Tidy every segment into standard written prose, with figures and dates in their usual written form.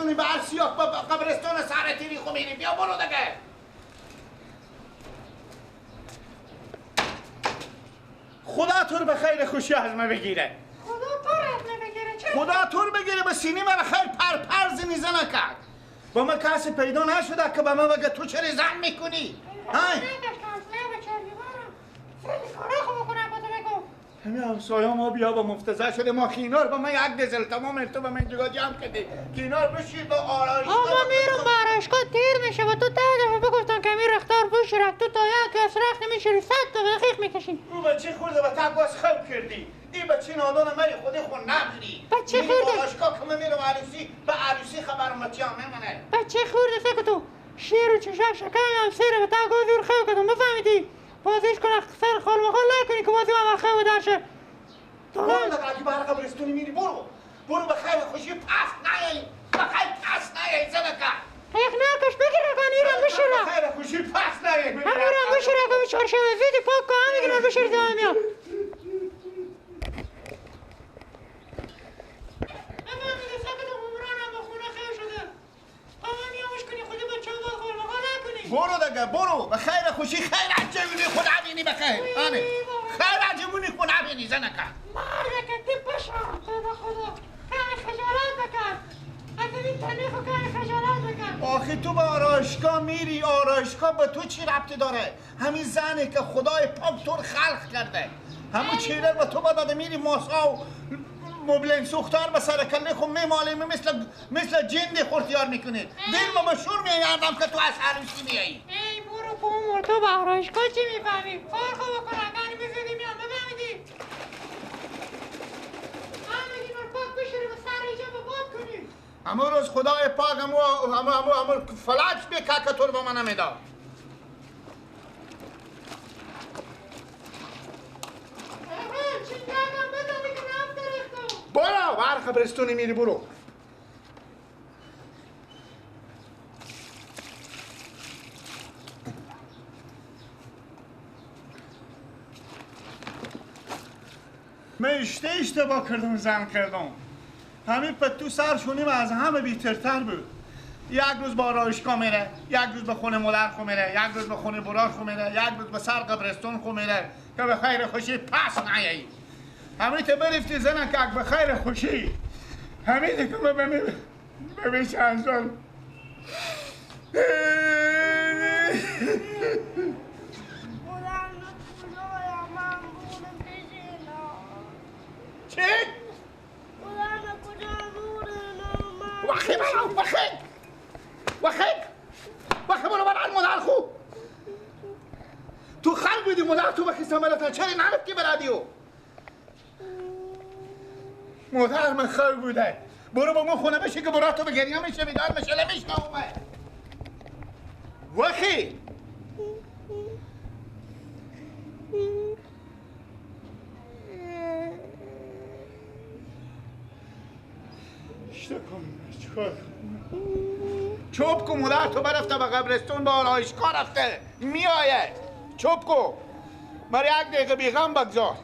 قبرستونی به عرصیات با قبرستون سر تیری خو میری. بیا برو دیگه. خدا تو رو به خیر خوشی از من بگیره. خدا تو رو از من بگیره. چرا؟ خدا تو رو بگیره به سینه من خیر پر پر زنی زنه کرد. با من کسی پیدا نشده که به من بگه تو چرا زن میکنی؟ های همین همسایه ما بیا با مفتزه شده ما خینار با من یک دزل تمام تو به من جگاه جمع کردی کینار بشیر با آرایشگاه. ما میرم با آرایشگاه دیر میشه و تو 10 دفعه بگفتم که امیر رختار بشیرک تو تا یک از رخت نمیشیری 100 دفعه دقیق میکشی. او بچه خورده و تقواس خوب کردی. این بچه نادان مری خودی خون نبری. بچه خورده آرایشگاه که من میرم عروسی به عروسی خبرم بچه هم میمونه. بچه خورده سکو تو شیر و چشک شکم هم سیر به تقواس زور خوب کردم بفهمیدی. بازیش کنه سر خال مخال نکنی که بازی من خیلی درشه. برو دیگه اگه بر قبرستونی میری برو. برو به خیر خوشی پس نیایی. به خیر پس نیایی زنکه. یک نکش بگیر رگان ایران بشیره. به خیر خوشی پس نیایی. هم ایران بشیره که چهارشنبه زیدی پاک کن هم ایران بشیره دارم میام. برو دیگه برو به خیر خوشی خیر عجبونی خود عبینی به خیر. آنه خیر عجبونی خود عبینی زنکه. مرد که تی پشم خدا خدا کمی خجالت بکن از این تنیخو کمی خجالت بکن. آخه تو به آرایشگاه میری آرایشگاه به تو چی ربطی داره؟ همین زنه که خدای پاک تو رو خلق کرده همون چهره به تو داده میری ماسا و مبلن سوختار به سر کله خو میمالی مثل جند خورتیار میکنی. دل ما مشهور میای هردم که تو از عروسی میایی. ای برو بومور تو به آرایشگاه چی میفهمی؟ فرقو بکن اگه بزنی میام بفهمیدی. همه دیمار پاک بشیری به سر اینجا به باد کنی. همون روز خدای پاک همو فلج بی که تو رو به من نمیداد. برو بر قبرستونی میری برو. من اشتباه کردم زن کردم. همین پتو سرشونیم از همه بیترتر بود. یک روز با آرایشگاه میره، یک روز به خونه مادر خو میره، یک روز به خونه برار خو میره، یک روز به سر قبرستون خو میره که به خیر خوشی پس نیایی. همین تو برفتی زنک که به خیر خوشی همین که به چند سال چی؟ وخی برو وخی وخی وخی برو برو مادر خو تو خل بودی مادر تو بخی سمرتن چرا نرفتی برادیو؟ مادر من خواب بوده برو با من خونه بشه که برا تو به گریه میشه بیدار میشه نمیشنومه. وخی چیکار کنم؟ چوب کو مادر تو برفته به قبرستون به آرایشگاه رفته میآید. چوب کو مرا یک دقیقه بیغم بگذار.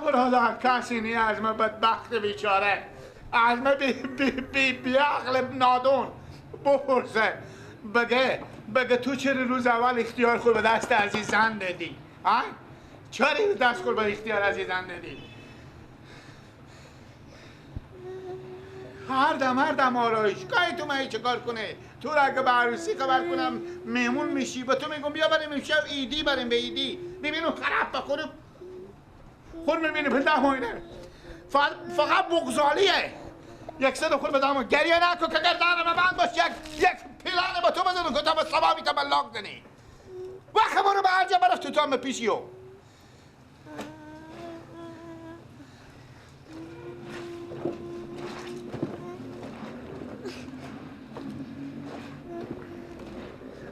برادر کسی نی از من بدبخت بیچاره از من بی بی بی بی عقل نادون بپرسه بگه تو چرا روز اول اختیار خود به دست عزیزان دادی؟ ها؟ چرا دست خود به اختیار عزیزان دادی؟ هر دم آرایشگاه تو من چه کار کنه؟ تو را اگه به عروسی خبر کنم مهمون میشی با تو میگم بیا بریم امشب عیدی بریم به عیدی میبینم خراب بخورم خود میبینی به دماینه فقط بغزالیه یک صد خود به دماینه گریه نکن که گردن من بند باش یک پلانه با تو بزنم که تا به صبابی تا به لاک زنی وقت برو به هر جا برفت تو تا به پیشیو.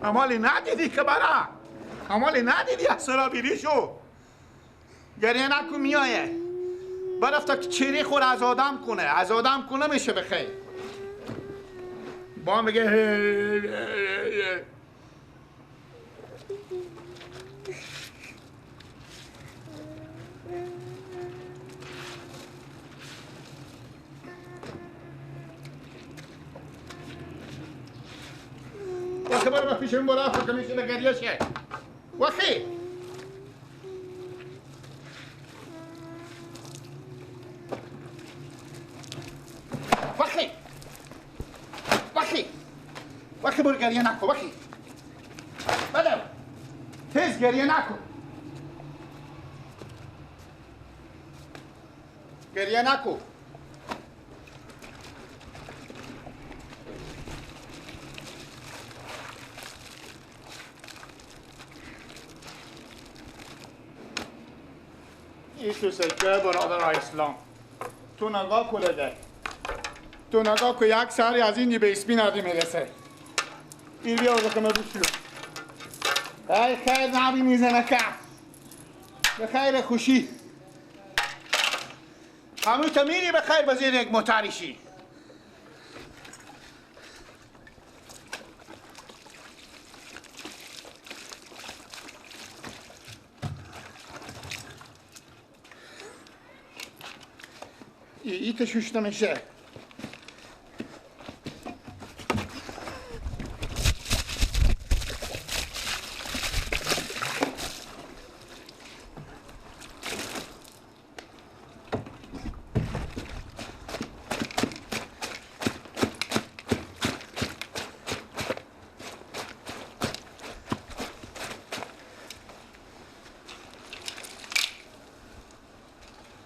امالی ندیدی که برا امالی ندیدی از سرابیری شو گریه نکن میایه برفتا که چیری خور از آدم کنه از آدم کنه میشه بخیر با میگه وخی برو پیش این برا خود که میشینه گریه شه. وخی وخی وخی وخی برو گریه نکن. وخی بدم تیز گریه نکن. گریه نکن. این تو سکه برادر اسلام تو نگاه کنه، تو نگاه که یک سری از این به اسمی ندی میرسه. این بیا که من بشیو. ای خیر نبینی زنکه، به خیر خوشی همون تا میری به خیر بزیر یک متریشی. ای که شوشته میشه.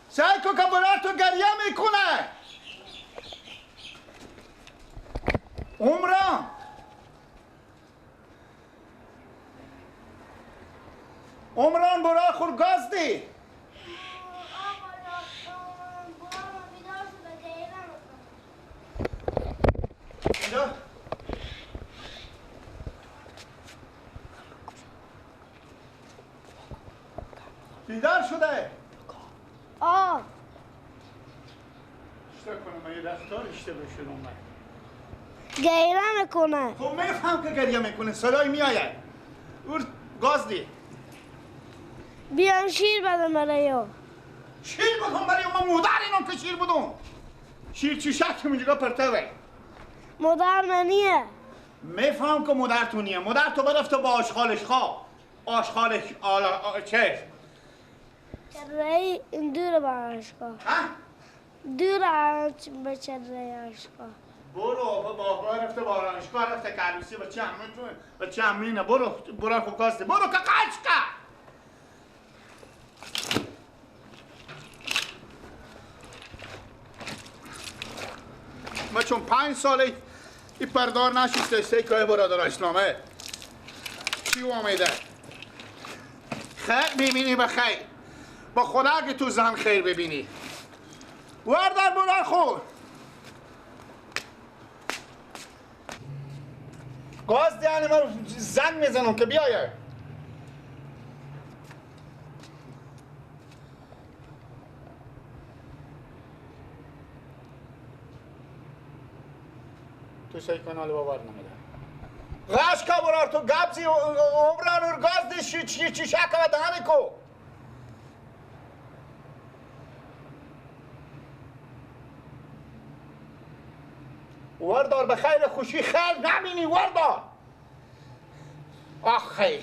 سعی کن که برای تو گریه میکنه. عمران عمران برای خور گاز دی. بیدار شده. آه اشته کنم یه رفتار اشته بشون اومد گریه میکنه. خب میفهم که گریه میکنه، صدای میآید. اور گاز دی. بیان شیر بدم برای او. شیر بدم برای او؟ من مادر اینم که شیر بدم. شیر چشک اینجا پرتوه. مادر منیه. میفهم که مادر تو نیه. مادر تو برفت با آشغالش خواه. آشغالش آلا چه؟ چرایی این دور با آشغال. ها؟ دور به چرایی آشغال. برو با رفته با آرایشگاه رفته که عروسی بچه همه تو بچه همه اینه. برو برو خوب کاسته. برو که قش که ما چون 5 ساله این پردار نشسته سه که برادر اسلامه چی آمیده خیر ببینی به خیر با خدا که تو زن خیر ببینی وردر برو خور گاز دیانه من زن میزنم که بیایه تو سعی کن حالا باور نمیده غش که برار تو گبزی عمران اور گاز دی چی چی شک و دهنه کو وردار به خیر خوشی خیر نبینی وردار. آخی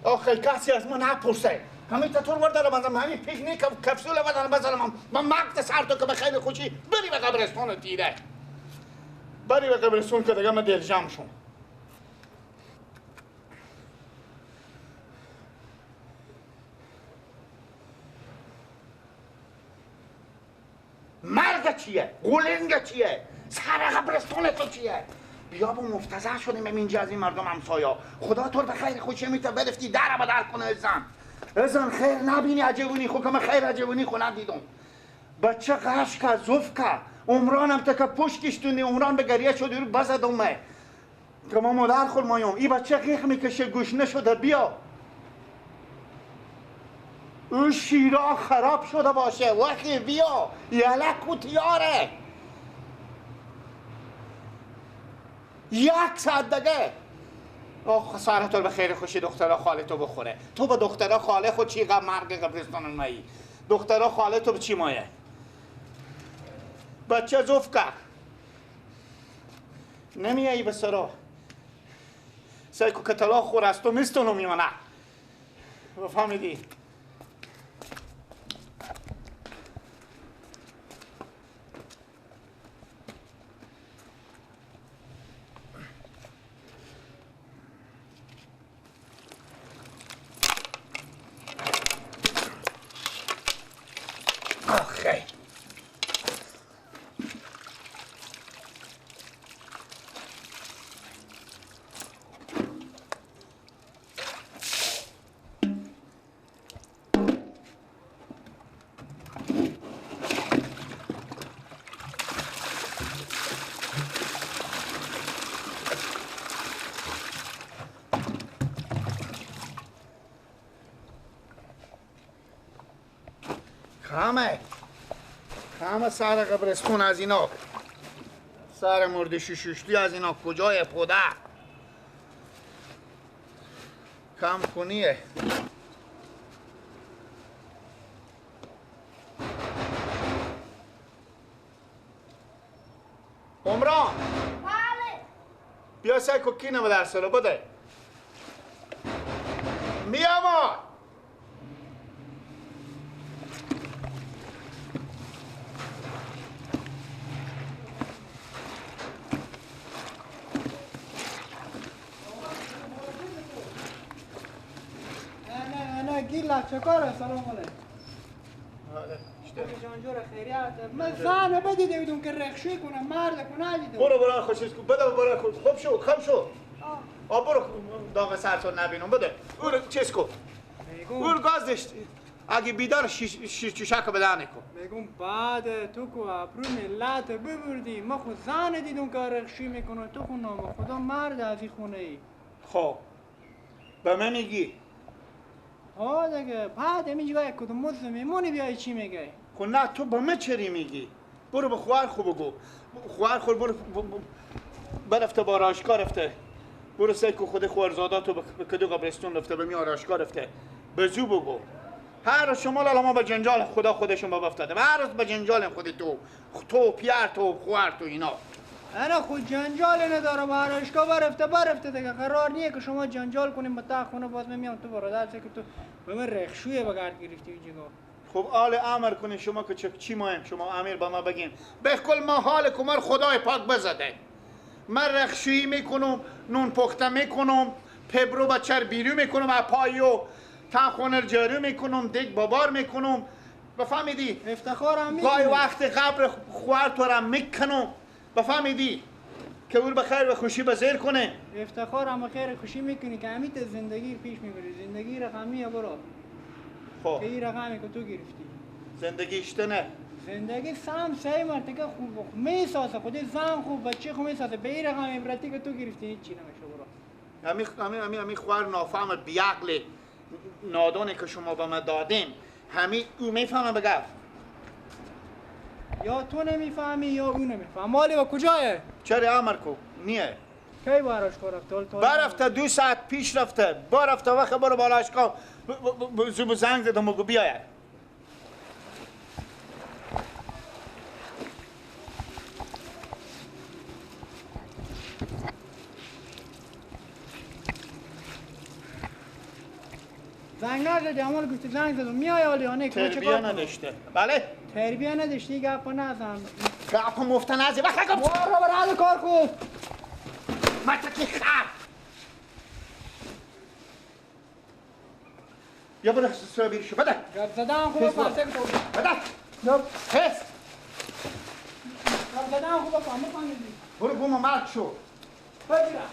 آخی کسی از من نپرسه همین تطور وردار بزنم همین پیکنیک کپسول بدن بزنم من مغز سر تو که به خیر خوشی بری به قبرستان تیره بری به قبرستان که دیگه من دل جمع شم. مرگ چیه؟ قولنگ چیه؟ سر قبرستان تو چیه؟ بیا با مفتضح شدیم اینجا از این مردم همسایا. خدا تو به خیر خوشی میته برفتی در بدر کنه ازن ازن خیر نبینی عجبونی خو که من خیر عجبونی خو ندیدم. بچه غش که زف که عمرانم تا که پشتش تونی عمران به گریه شد رو بزدم که ما مادر خور مایم ای بچه غیق میکشه گوش نشده بیا او شیرا خراب شده باشه وقتی بیا یلک و تیاره 1 ساعت دیگه. آخ سر تو به خیر خوشی دخترا خاله تو بخوره. تو با دخترا خاله خود چی غم مرگ قبرستان مایی دخترا خاله تو به چی مایه بچه زوف کرد نمیایی به سرا. سعی کو که طلاق خور از تو میستونم یا نه. بفهمیدی؟ آخه همه سر قبرستون از اینا، سر مرد شششتی از اینا کجای پوده کم کنیه. عمران بله بیا سعی کن کینه به در سلو بده. میام گیلا چکاره؟ سلام علیکم. آره جان جور خیریت. من زن بدیده بودم که رخشوی کنم مرد کنه دیدم. برو برو خوشش کن بده برو خوب شو خم شو. آ برو داغ سرتون نبینم بده. برو چیز کن. برو گازش اگه بیدار شیش چشک بدن کن. میگم بعد تو کو ابرو ملت ببردی. ما خود زن دیدم که رخشوی میکنه تو خو نام خدا مرد از این خونه ای. خب به من میگی ها دیگه بعد همینجا یک کدوم مزد میمونی بیای چی میگه؟ خب نه تو به من چری میگی؟ برو به خواهر خو بگو. خواهر خو برو برفته با آرایشگاه رفته. برو سعی کو خود خواهرزاده تو به کدو قبرستون رفته به می آرایشگاه رفته. به زو بگو. هر روز شما لالا ما به جنجال خدا خودشون با افتاده. هر روز به جنجال خودی تو تو پیار تو خواهر تو اینا. انا خود جنجال ندارم. آرایشگاه برفته دیگه قرار نیه که شما جنجال کنیم با تا خونه باز میام تو برادر که تو به من رخشوی بگرد گرفتی اینجا. خب آل امر کنین شما که چی مایم شما امیر با ما بگین بکل ما حال کمر خدای پاک بزده. من رخشویی میکنم، نون پخته میکنم، پبرو بچر بیرو میکنم، پایو تا خونه جارو میکنم، دیگ بابار میکنم. بفهمیدی؟ افتخارم میکنم. گاهی وقت قبر خوار تو را میکنم. بفهمیدی که اون به خیر و خوشی بزیر کنه. افتخار هم خیر خوشی میکنی که همیت زندگی پیش میبری. زندگی رقمیه برو. خب که این رقمی که تو گرفتی زندگی اشتنه. زندگی سم سه مرتکه خوب میسازه خود زن خوب بچه خوب میسازه. به این رقم عبرتی که تو گرفتی هیچ چی نمیشه برو. همی همی همی همی خوار نافهم بیعقل نادانی که شما به ما دادیم همی او میفهمه بگه. یا تو نمیفهمی یا او نمیفهم. مالی با کجایه؟ چرا امر کو؟ نیه. کی باراش کو رفته؟ برفته 2 ساعت پیش رفته. برفته وقت برو بالاش کو. زو زنگ زدم بگو بیاید. زنگ نزدی امال گفتی زنگ زدم میای آلی آنه که تربیه نداشته. بله؟ تربیه نداشتی گپ نزن. گپ مفت نزی. وقت گپ. برو برو کار کن. متکی خر. یا برو سر بیرشو بده. گپ زدن خوبه پاسه تو. بده. خس. گپ زدن خوبه فهمیدی. برو گم مرگ شو. بگیرم.